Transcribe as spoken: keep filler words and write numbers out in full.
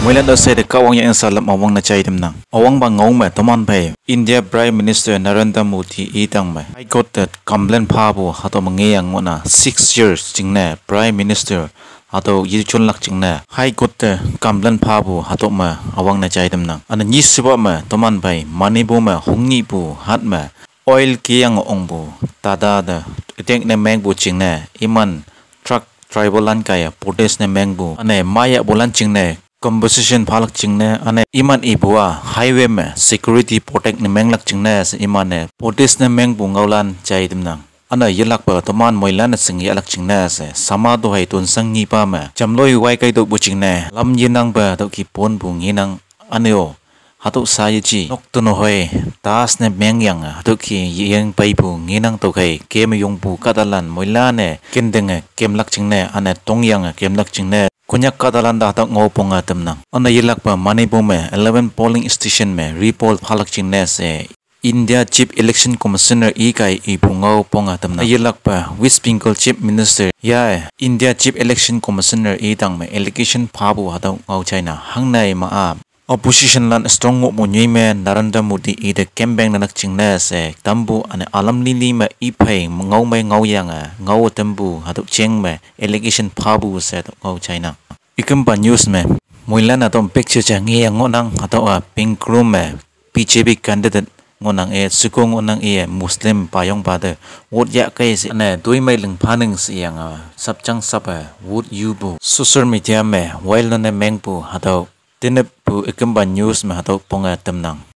Moilan da se de Kahwang ya insa lam awang ne chai dem nang. Awang ba ngau me toman phei India Prime Minister Narendra Modi i tang me High Court te complaint pha bu hatüo me nge yang ngona six years jingne Prime Minister hatüo yechunlak jingne High Court te complaint pha bu hatüo me awang ne chai dem nang. Üne nyi sipa me toman phei Manipur me hongni bu hat me oil keyang ongpu Tata te attack ne mengpu jingne iman truck driver lan kaiye protest ne mengpu. Üne maya pulan jingne compensation phalak jingne, üne iman ipu-a highway me security protect ne menglak jingne she iman-e protest ne mengpu ngaolan jai tamnang. Üne yelakpe toman moilan-e shing yahlak jingne she, sama to hei tonsang ngipa me jamloi wai kai tokpu jingne lam yenangpe tüoki ponpu ngenang. Üne-o hatüo sa yeji nok teno hoi das ne mengyange hatüoki yeng peipu ngenang. Tüokhei kem yongpu kahtalan moilan-e kentenge kemlak jingne, üne tongyange kemlak jingne Konyak kahtalan te hatüo ngao ponge tamnang. Üne yelakpe Manipur me eleven polling station me repoll phalak jingne she India Chief Election Commissioner i kai ipu ngao ponge tamnang. Yelakpe West Bengal Chief Minister ya-e India Chief Election Commissioner i tang me allegation phapu hatüo ngao jainang. Hangnei ma-a opposition lan strong ngohpu nyoi me Narendra Modi i te campaign nanak jingne she tampu, üne ülam lili me iphei ngao mei ngaoyange ngao tampu hatüo jeng me allegation phapu she hatüo ngao jainang. Ikempa news me moilan hatüo picture ja ngeyang ngohnang. Hatüo-a pink room me B J P candidate ngohnang-e, sheko ngohnang-e, Muslim payongpa te vote yahkei she üne toimei ling phanang sheyange sapjang sape vote yupu social media me viral ne mengpu hatüo teneppu ikempa news me hatüo ponge tamnang.